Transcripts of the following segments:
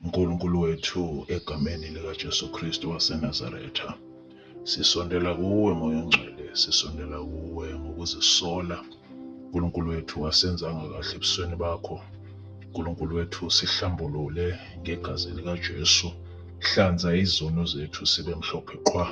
Nkulunkulu wethu, egameni likaJesu Kristu waseNazaretha, sisondela kuwe, Moya oNgcwele, sisondela kuwe ngokuzisola. Nkulunkulu wethu, asenzanga kahle ebusweni bakho. Nkulunkulu wethu, sihlambulule ngegazi likaJesu. Hlanza izono zethu sibe mhlophe qhwa,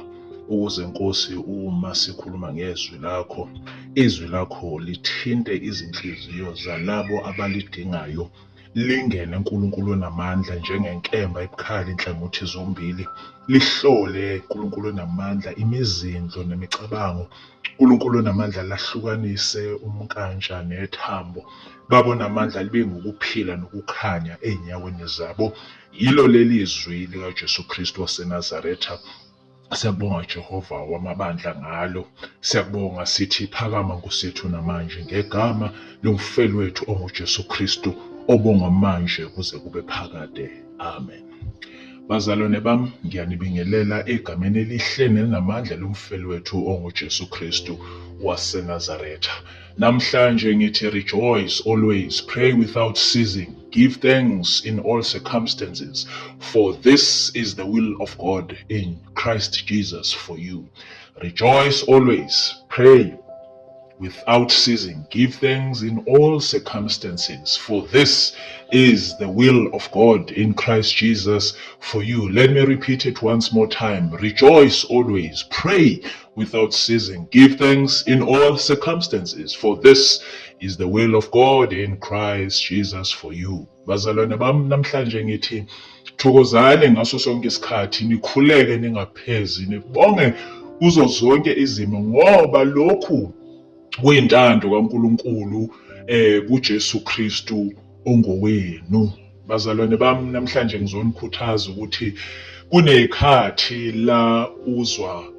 ukuze, Nkosi, uma sikhuluma ngezwi lakho, izwi lakho lithinte izinhliziyo zalabo abalidingayo. Lingene, Nkulunkulu onamandla, njengenkemba ebukhali inhlangothi zombili. Lihlole, Nkulunkulu onamandla, imizindlo nemicabango. Nkulunkulu onamandla, lahlukanise umnkantsha nethambo. Baba onamandla, libe ngukuphila nokukhanya ey'nyaweni zabo. Yilo leli zwi likaJesu Kristu waseNazaretha. Siyabonga, Jehova wamabandla, ngalo. Siyabonga, sithi phakama, Nkosi yethu, namanje ngegama lomfeli wethu onguJesu Kristu, obongwa manje kuze kube phakade. Amen. Bazalwane bami, ngiyanibingelela egameni elihle nelinamandla lomfeli wethu onguJesu Kristu waseNazaretha. Namhlanje ngithi rejoice always, pray without ceasing, give thanks in all circumstances, for this is the will of God in Christ Jesus for you. Rejoice always, pray without ceasing, give thanks in all circumstances, for this is the will of God in Christ Jesus for you. Let me repeat it once more time. Rejoice always, pray without ceasing, give thanks in all circumstances, for this is the will of God in Christ Jesus for you. Bazalwane bami, namhlanje ngithi thokozani ngaso sonke isikhathi, nikhuleke ningaphezi, nibonge kuzo zonke izimo, ngoba lokhu kuyintando kaNkulunkulu kuJesu Kristu ongowenu. Bazalwane bami, namhlanje ngizonikhuthaza ukuthi kunezikhathi la uzwa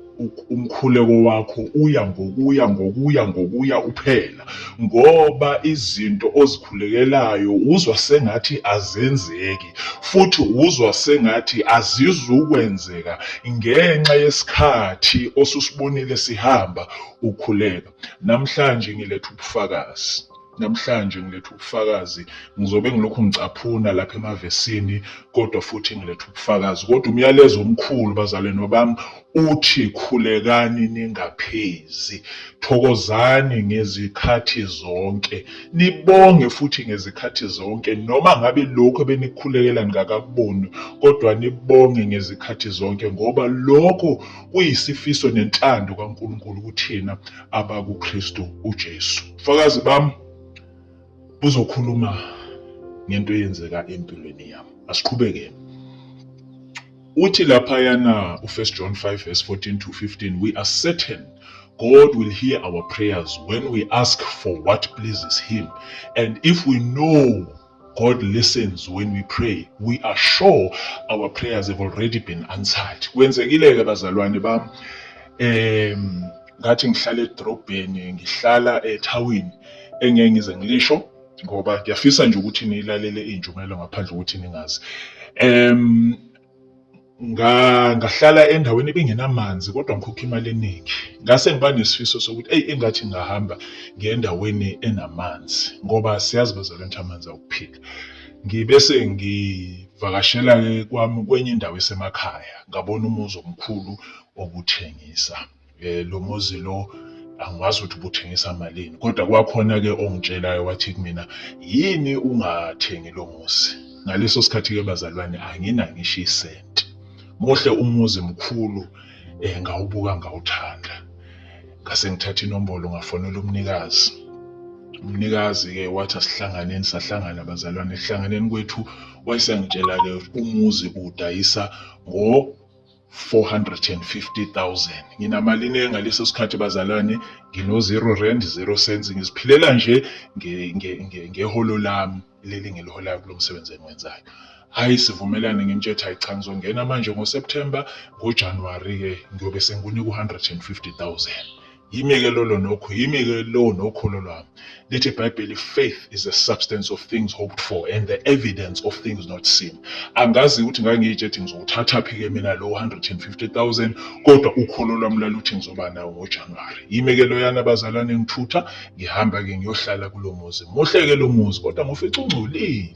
umkhuleko wakho uya ngokuya ngokuya ngokuya uphela, ngoba izinto ozikhulekelayo uzwa sengathi azenzeki, futhi uzwa sengathi azizukwenzeka ngenxa yesikhathi osusibonile sihamba ukhuleka. Namhlanje ngiletha ubufakazi. Namhlanje ngiletha ubufakazi. Ngizobe ngilokhu ngicaphuna lapha emavesini, kodwa futhi ngiletha ubufakazi. Kodwa umyalezo omkhulu, bazalwane bami, uthi khulekani ningaphezi, thokozani ngezikhathi zonke, nibonge futhi ngezikhathi zonke, noma ngabe lokhu ebenikhulekela ningakakuboni, kodwa nibonge ngezikhathi zonke, ngoba lokho kuyisifiso nentando kaNkulunkulu kuthina abakuKristu uJesu. Fakazi bami buzokhuluma ngento eyenzeka empilweni yami. Asiqhubekeni. Uthi laphayana u1 John 5 verse 14 to 15, we are certain God will hear our prayers when we ask for what pleases him. And if we know God listens when we pray, we are sure our prayers have already been answered. Kwenzekile ke, bazalwane bami, ngathi ngihlala edrobheni, ngihlala ethawini engeke ngize ngilisho, ngoba ngiyafisa nje ukuthi nilalele intshumayelo ngaphandle ukuthi ningazi. Ngahlala endaweni ebingenamanzi, kodwa ngikhokha imali eningi. Ngase ngiba nesifiso sokuthi, eyi, engathi ngingahamba ngiye endaweni enamanzi, ngoba siyazi, bazalwane, ukuthi amanzi awukuphila. Ngibese ngivakashela-ke kwami kwenye indawo esemakhaya, ngabona umuzi omkhulu obuthengisa. Lo muzi lo angiwazi ukuthi ubuthengisa malini, kodwa kwakhona-ke ongitshelayo, wathi kumina, "Yini ungathengi lo muzi?" Ngaleso sikhathi-ke, bazalwane, angina ngisho isenti. Muhle umuzi, mkhulu, ngawubuka, ngawuthanda. Ngase ngithatha inombolo, ngafonela umnikazi. Umnikazi-ke wathi asihlanganeni, sahlangana, bazalwane. Ekuhlanganeni kwethu wayesengitshela-ke umuzi udayisa ngo 450,000. Nginamalini ngaleso sikhathi, bazalwane? Ngino 0 rand 0 cents, ngiziphilela nje ngeholo lami leli ngiliholayo kulo msebenzi engiwenzayo. Hayi, sivumelane, ngimtshela, "Hayi cha, ngizongena manje ngoSeptember, ngoJanuary ke ngiyobe sengikunika u150,000." Yimi-ke lolo nokho, yimi-ke lo nokholo lwami. Lithi iBhayibheli, "Faith is the substance of things hoped for and the evidence of things not seen." Angazi ukuthi ngangiyitshethi ngizowuthathaphi-ke mina lo 150,000, kodwa ukholo lwami laluthi ngizoba nawo ngoJanuwari. Yimi-ke loyana, bazalwane, ngithutha, ngihamba-ke ngiyohlala kulo muzi. Muhle-ke lo muzi, kodwa ngufica ungcolile.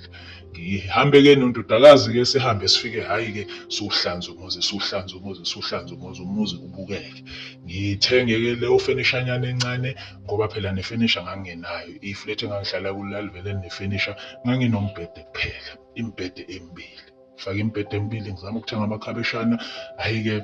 Ngihambe-ke nondodakazi-ke, sihambe sifike, hhayi-ke siwuhlanze umuzi, siwuhlanze umuzi, siwuhlanze umuzi, umuzi ubukeke. Ngithenge-ke leyo fenishanyana encane ngoba phela nefenisha ngangingenayo. Iflethi engangihlala kulo lalivele linefenisha, nganginombhede kuphela, imibhede emibili. Ngifake imibhede emibili, ngizama ukuthenga amakhabeshana, hhayi-ke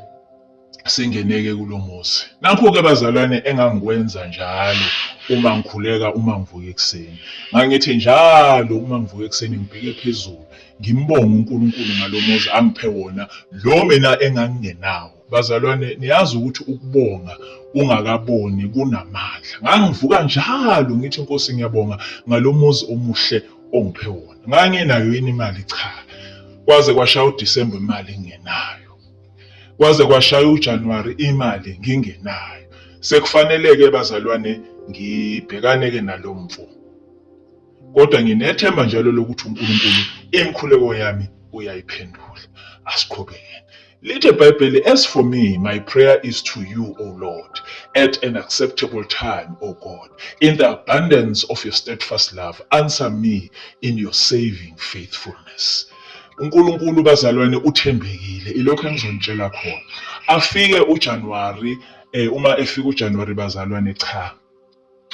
singeneke kulo muzi. Nakho-ke bazalwane engangikwenza njalo uma ngikhuleka uma ngivuka ekuseni. Ngangithi njalo uma ngivuka ekuseni ngibheke phezulu ngimbonge uNkulunkulu ngalo muzi angiphe wona lo mina engangingenawo. Bazalwane niyazi ukuthi ukubonga ungakaboni kunamandla. Ngangivuka njalo ngithi Nkosi ngiyabonga ngalo muzi omuhle ongiphe wona. Ngangenayo yini imali? Cha. Kwaze kwashaya uDisemba imali ngingenayo. Kwaze kwashaya uJanuwari imali ngingenayo. Sekufanele-ke bazalwane ngibhekane-ke nalo mfo. Kodwa nginethemba njalo lokuthi uNkulunkulu imikhuleko yami uyayiphendula. Asiqhubekeni. Lithi iBhayibheli, as for me, my prayer is to you, O Lord, at an acceptable time, O God. In the abundance of your steadfast love, answer me in your saving faithfulness. UNkulunkulu bazalwane uthembekile, ilokho engizonitshela khona. Afike uJanuary, uma efika uJanuary bazalwane, cha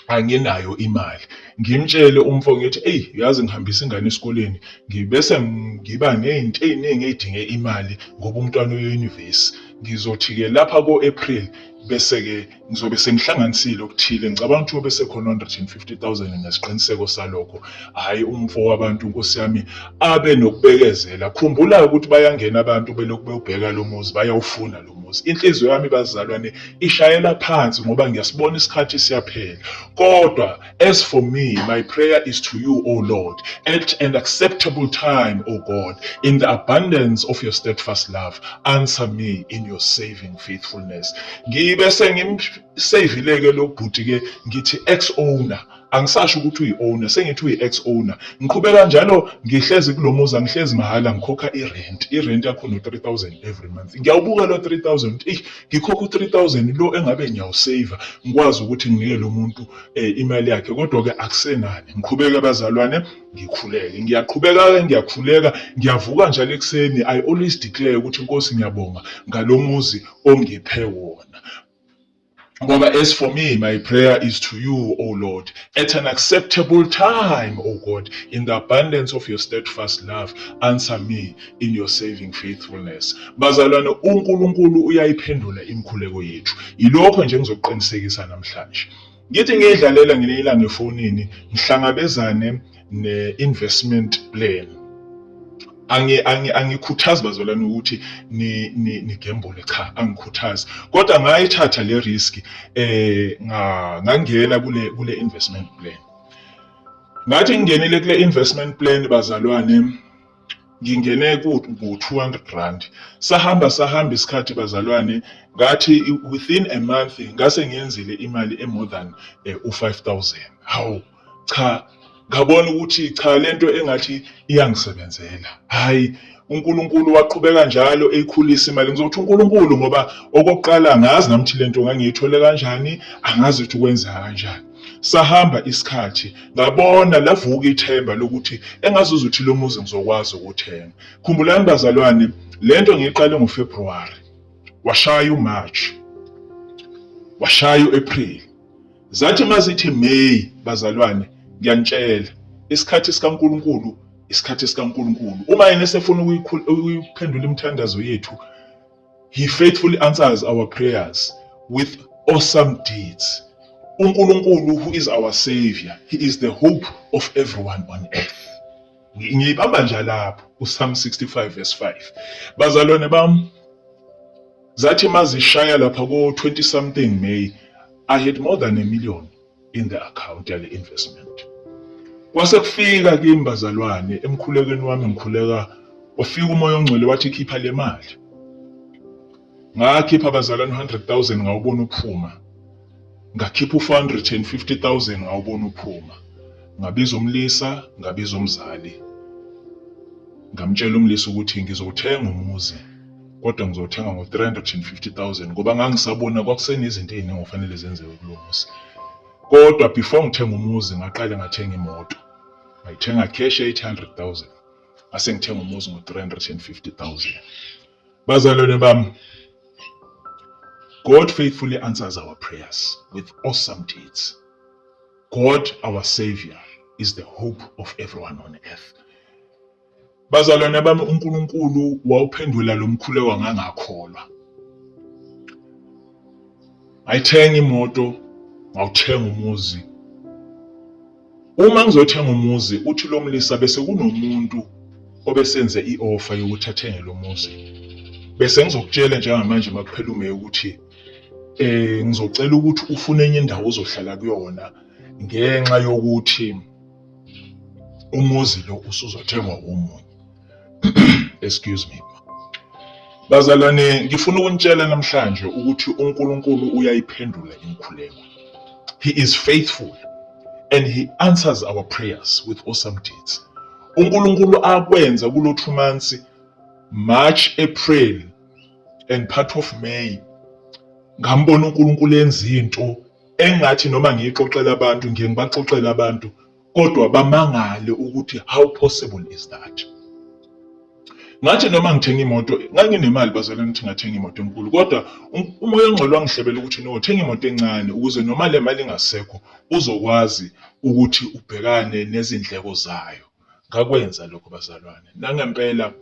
anginayo imali. Ngimtshele umfo ngithi, eyi uyazi ngihambisa ingane esikoleni, ngibese ngiba ney'nto ey'ningi ey'dinge imali ngoba umntwana uye enyuvesi. Ngizothi-ke lapha ko-April bese-ke ngizobe sengihlanganisile okuthile, ngicabanga ukuthi uyobe sekhona 150,000 nginesiqiniseko salokho. Hhayi umfo wabantu nkosi yami abe nokubekezela. Khumbula ukuthi bayangena abantu belokhu bewubheka lo muzi, bayawufuna lo muzi. Inhliziyo yami bazalwane ishayela phansi ngoba ngiyasibona isikhathi siyaphela. Kodwa as for me, my prayer is to you, O Lord, at an acceptable time, O God, in the abundance of your steadfast love, answer me in your saving faithfulness. Ngibe sengimsavile-ke lo bhuti-ke ngithi ex-owner, angisasho ukuthi uyi-owner, sengithi uyi-ex-owner. Ngiqhubeka njalo ngihlezi kulo muzi, angihlezi mahhala, ngikhokha i-rent. I-rent yakhona u-3,000 every month. Ngiyawubuka lo 3,000 ukuthi eyi ngikhokha u-3,000 lo engabe ngiyawuseva, ngikwazi ukuthi nginike lo muntu imali yakhe, kodwa-ke akusenani. Ngiqhubeke bazalwane ngikhuleke. Ngiyaqhubeka-ke ngiyakhuleka, ngiyavuka njalo ekuseni. I always declare ukuthi Nkosi ngiyabonga ngalo muzi ongiphe wona. Ngoba as for me, my prayer is to you, O Lord, at an acceptable time, O God, in the abundance of your steadfast love, answer me in your saving faithfulness. Bazalwane, uNkulunkulu uyayiphendula imikhuleko yethu. Yilokho nje engizokuqinisekisa namhlanje. Ngithi ngiyidlalela ngelinye ilanga efonini, ngihlangabezane ne-investment plan. Angikhuthazi bazalwane ukuthi ni nigembule, cha angikhuthazi, kodwa ngayithatha le risk, ngangena kule investment plan. Ngathi ngingenile kule investment plan bazalwane, ngingene ku 200 rand. Sahamba sahamba isikhathi bazalwane, ngathi within a month ngase ngiyenzile imali e more than u5000. Hawu cha, ngabona ukuthi cha lento engathi iyangisebenzela. Hayi, uNkulunkulu waqhubeka njalo eyikhulisa imali. Ngizothi uNkulunkulu ngoba okokuqala angazi nami ukuthi lento ngangiyithole kanjani, angazi ukuthi kwenzeka kanjani. Sahamba isikhathi, ngabona lavuka ithemba lokuthi engazuza ukuthi lo muzi ngizokwazi ukuthenga. Khumbulani bazalwane, lento ngiyiqale ngoFebruary, washaya uMarch, washaya uApril. Zathi mazithi May bazalwane, ngiyanitshela isikhathi sikaNkulunkulu, isikhathi sikaNkulunkulu. Uma yena esefuna ukuyiphendula imithandazo yethu, he faithfully answers our prayers with awesome deeds. uNkulunkulu who is our savior, he is the hope of everyone on earth. Ngiyibamba nje lapho uPsalm 65 verse 5. Bazalwane bami, zathi mazishaya lapha ko 20 something May, I had more than a million in the account yale investment. Kwase kufika kimi bazalwane emkhulekweni wami, ngikhuleka wafika uMoya oNgcwele wathi khipha le mali. Ngakhipha bazalwane 100,000 ngawubona uphuma. Ngakhipha u-450,000 ngawubona uphuma. Ngabiza umlisa, ngabiza umzali. Ngamtshela umlisa ukuthi ngizowuthenga umuzi, kodwa ngizowuthenga ngo-350,000 ngoba ngangisabona kwakusenezinto ey'ningi okufanele zenziwe kulo muzi. Kodwa before ngithenga umuzi ngaqale ngathenga imoto. Ngayithenga cash 800,000. Ngase ngithenga umuzi ngo-350,000. Bazalwane bami, God faithfully answers our prayers with awesome deeds. God, our Savior, is the hope of everyone on earth. Bazalwane bami, uNkulunkulu wawuphendula lo mkhuleko ngangakholwa. Ngayithenga imoto, ngawuthenga umuzi. Uma ngizothenga umuzi, uthi lo mlisa bese kunomuntu obesenze i-offer yokuthi athenge lo muzi. Bese ngizokutshela njengamanje makuphela uMeyi ukuthi ngizocela ukuthi ufune enye indawo ozohlala kuyona ngenxa yokuthi umuzi lo usuzothengwa omunye. Excuse me. Bazalwane, ngifuna ukunitshela namhlanje ukuthi uNkulunkulu uyayiphendula imikhuleko. He is faithful and he answers our prayers with awesome deeds. UNkulunkulu akwenza kulo 2 months, March, April and part of May, ngambona uNkulunkulu enza into engathi noma ngiyixoxela abantu, ngiye ngibaxoxela abantu, kodwa bamangale ukuthi how possible is that. Ngathi noma ngithenga imoto, nganginemali bazalwane ukuthi ngathenga imoto enkulu, kodwa uMoya oNgcwele wangihlebela ukuthi no, thenga imoto encane ukuze noma le mali ingasekho uzokwazi ukuthi ubhekane nezindleko zayo. Ngakwenza lokho bazalwane. Nangempela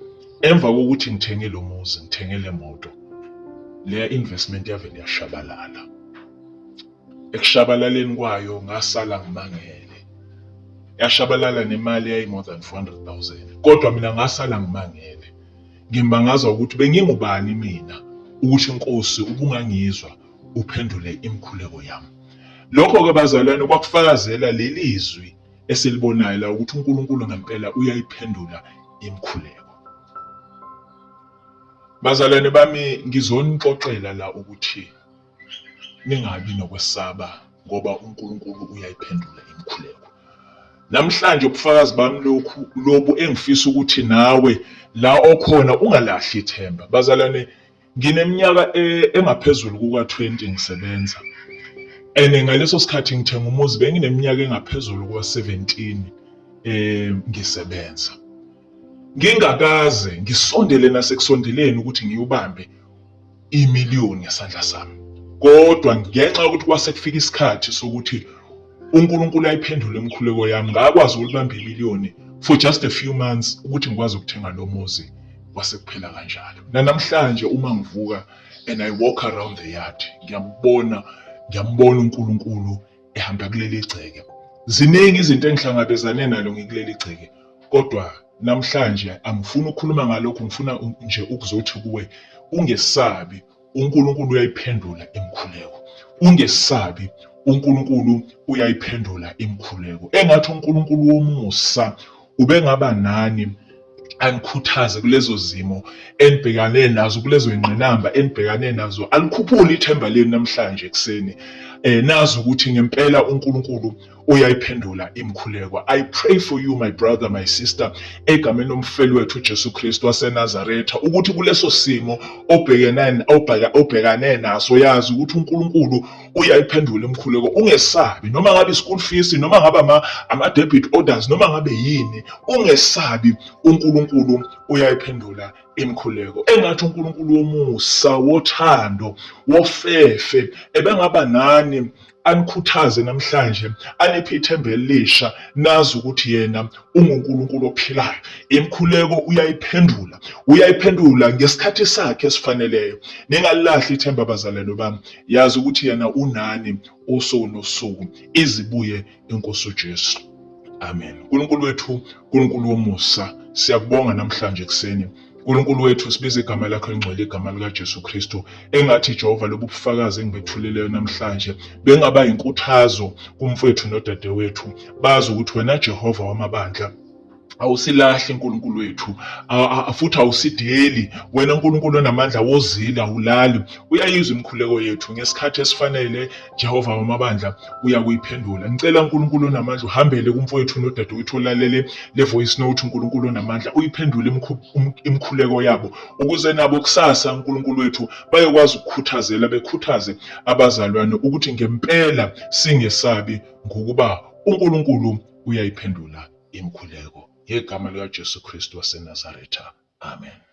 emva kokuthi ngithenge lo muzi, ngithenge le moto, leya investment yavele yashabalala. Ekushabalaleni kwayo ngasala ngimangele. Yashabalala nemali yayi more than 400,000. Kodwa mina ngasala ngimangele. Ngimangazwa ukuthi bengingubani mina ukuthi inkosi ubungangizwa uphendule imikhuleko yami. Lokho-ke bazalwane kwakufakazela leli zwi esilibonayo la ukuthi uNkulunkulu ngempela uyayiphendula imikhuleko. Bazalwane bami, ngizonixoxela la ukuthi ningabi nokwesaba ngoba uNkulunkulu uyayiphendula imikhuleko. Namhlanje ubufakazi bami lokhu lobu engifisa ukuthi nawe la okhona ungalahli ithemba. Bazalwane, ngineminyaka engaphezulu kuka-20 ngisebenza. And ngaleso sikhathi ngithenga umuzi bengineminyaka engaphezulu kuka-17 ngisebenza. Ngingakaze ngisondele nasekusondeleni ukuthi ngiyubambe imiliyoni ngesandla sami. Kodwa ngenxa yokuthi kwase kufika isikhathi sokuthi uNkulunkulu ayiphendule imikhuleko yami, ngakwazi ukulibamba imiliyoni for just a few months ukuthi ngikwazi ukuthenga lo muzi, kwase kuphela kanjalo. Nanamhlanje uma ngivuka and I walk around the yard, ngiyambona uNkulunkulu ehamba kuleli gceke. Ziningi izinto engihlangabezane nalo ngikuleli gceke, kodwa namhlanje angifuni ukukhuluma ngalokho, ngifuna nje ukuzothi kuwe ungesabi, uNkulunkulu uyayiphendula imikhuleko. Ungesabi, uNkulunkulu uyayiphendula imikhuleko. Engathi uNkulunkulu womusa ubengaba nani anikhuthaze kulezo zimo enibhekane nazo, kulezo ingqinamba enibhekane nazo, alikhuphule ithemba lenu namhlanje ekuseni. Nazi ukuthi ngempela uNkulunkulu uyayiphendula imikhuleko. I pray for you my brother, my sister, egameni lomfeli wethu uJesu Kristu waseNazaretha, ukuthi kuleso simo obhekane naso yazi ukuthi uNkulunkulu uyayiphendula imikhuleko. Ungesabi, noma ngabe school fees, noma ngabe ama debit orders, noma ngabe yini, ungesabi, uNkulunkulu uyayiphendula imikhuleko. Engathi uNkulunkulu womusa, wothando, wofefe ebengaba nani, anikhuthaze namhlanje, aniphe ithemba elisha, nazi ukuthi yena unguNkulunkulu ophilayo. Imikhuleko uyayiphendula, uyayiphendula ngesikhathi sakhe esifaneleyo. Ningalilahli ithemba bazalwane bami, yazi ukuthi yena unani usuku nosuku, izibuye inkosi uJesu. Amen. uNkulunkulu wethu, uNkulunkulu womusa, siyakubonga namhlanje ekuseni. uNkulunkulu wethu, sibiza igama lakho elingcwele, igama likaJesu Kristu. Engathi Jehova lobu bufakazi engibethulileyo namhlanje bengaba inkuthazo kumfowethu nodadewethu, bazi ukuthi wena Jehova wamabandla awusilahli uNkulunkulu wethu, futhi awusideli wena uNkulunkulu onamandla, wozila awulali, uyayizwa imikhuleko yethu ngesikhathi esifanele. Jehova wamabandla uyakuyiphendula. Ngicela uNkulunkulu onamandla uhambele kumfowethu nodadewethu olalele le voice note, uNkulunkulu onamandla uyiphendule imikhuleko yabo, ukuze nabo kusasa uNkulunkulu wethu bayokwazi ukukhuthazela, bekhuthaze abazalwane ukuthi ngempela singesabi, ngokuba uNkulunkulu uyayiphendula imikhuleko. Ngegama likaJesu Kristu waseNazaretha. Amen.